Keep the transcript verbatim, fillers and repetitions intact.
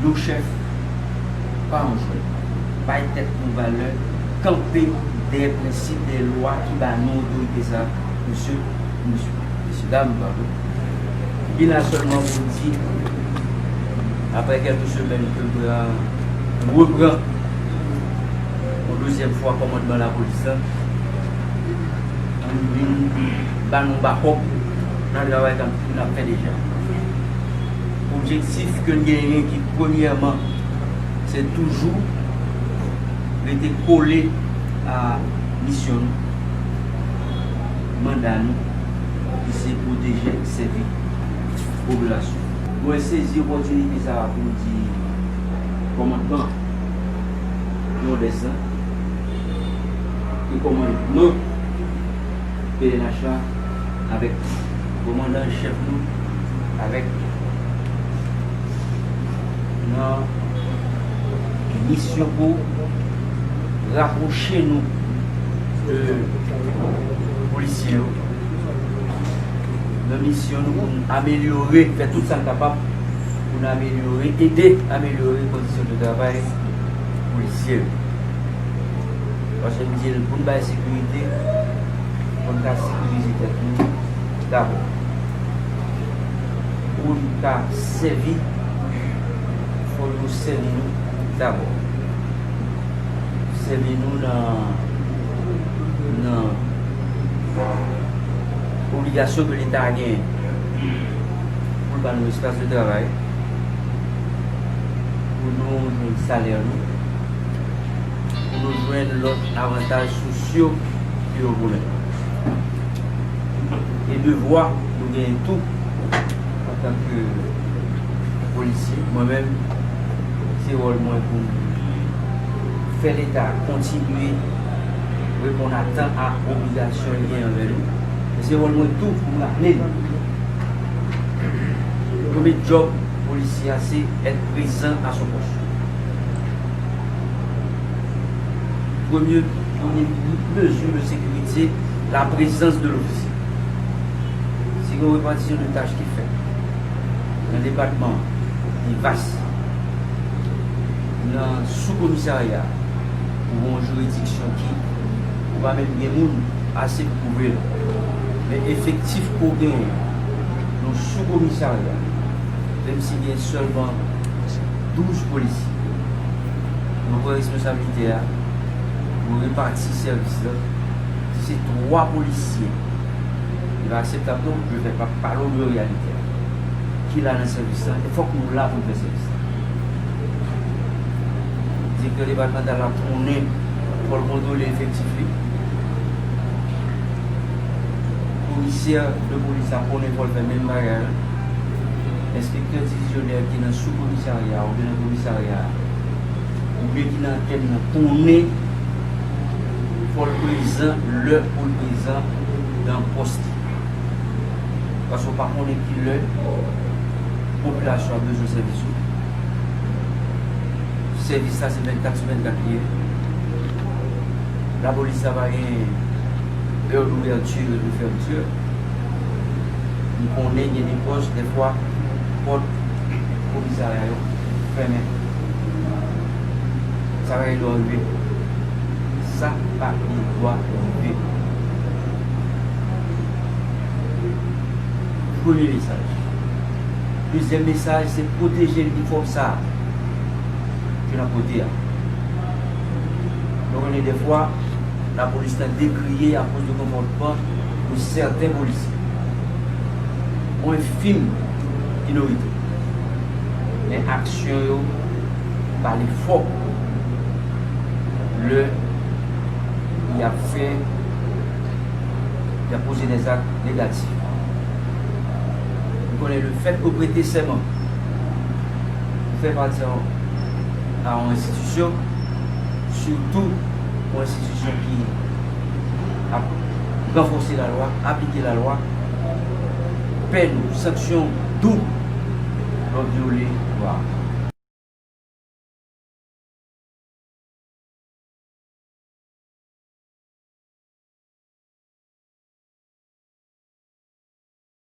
Yon chèf, pa yon jwèt. Bay tèt nou valè, kanpe dèyè prensip, dèyè lwa ki ba nou otorite sa, mesye, mesye, mesye dam, padon. Li la sèlman pou di, apre kèlke semèn ke m pran, m repran yon dezyèm fwa kòmandman lapolis la, pou l vin ba nou bakòp nan travay k ap, n ap fè deja. Objektif ke n genyen ki premyèman, se toujou rete kole a misyon nou, manda nou, ki se pwoteje, sèvi popilasyon. Mwen sezi opòtinite sa a pou m di kòmandman Nòdès lan, ke kòmandman P N H la, avèk kòmandan an chèf nou, avèk nan misyon pou rapwoche nou de polisye yo, nan misyon nou pou n amelyore, fè tout sa n kapab pou n amelyore, ede amelyore kondisyon de travay polisye yo. Paske m di l, pou n bay sekirite, fò n ka sekirize tèt nou dabò. Pou n ka sèvi, fò nou sèvi nou dabò. Sèvi nou nan, nan obligasyon ke Leta genyen pou l ba nou espas de travay, pou nou jwenn salè nou, pou nou jwenn lòt avantaj sosyo ke yo pwomèt. E devwa nou genyen tou antanke polisye. Mwen menm, se wòl mwen pou m fè Leta kontinye reponn a tan a obligasyon l genyen anvè nou. E se wòl mwen tou pou m raple l. Premye djòb polisye a, se être présent à son poste. Premye, premye mezi de sekirite, la prezans de lofisye. Si gen yon repatisyon de tach ki fèt nan depatman ki vas, nan sou komisarya, ou gen yon jiridiksyon ki, ou pa menm gen moun ase pou kouvri l. Men efektif ke w genyen nan sou komisarya, menm si gen sèlman douz polisye, nou pran responsablite a, nou repati sèvis la. Si se twa polisye, li pa akseptab non, je fè pa pale w de reyalite a ki la nan sèvis la, e fòk nou la pou n fè sèvis la. Direktè depatmantal la konnen fò l kontwole efektif li. Komisè de polis la konnen fò l fè menm bagay la. Enspektè divizyonè ki nan sou komisarya a oubyen nan komisarya a, oubyen ki nan antèn nan, konnen fò l prezan lè pou l prezan nan pòs li. Paske w pa konnen ki lè popilasyon an bezwen sèvis ou. Sèvis la se vennkat sou vennkat li ye. Lapolis la pa gen heure d'ouverture et de fermeture. M konnen gen de pòs, dèfwa, pòt komisarya yo fèmen. Sa pa gen dwa rive. Sa pa gen dwa rive. Premye mesaj. Dezyèm mesaj, se pwoteje linifòm sa a ke n ap pote a. Nou konnen dèfwa, lapolis lan dekriye akoz de konpòtman de sèten polisye. Yon enfim minorite. Men aksyon yo pale fò lè y ap fè, y ap poze dèzak negatif. Nou konnen lefèt ke w prete sèman pou fè pati a yon enstitisyon, sitou yon enstitisyon ki ap ranfòse lalwa, aplike lalwa, pèn ou, sanksyon w doub lè w vyole lwa a.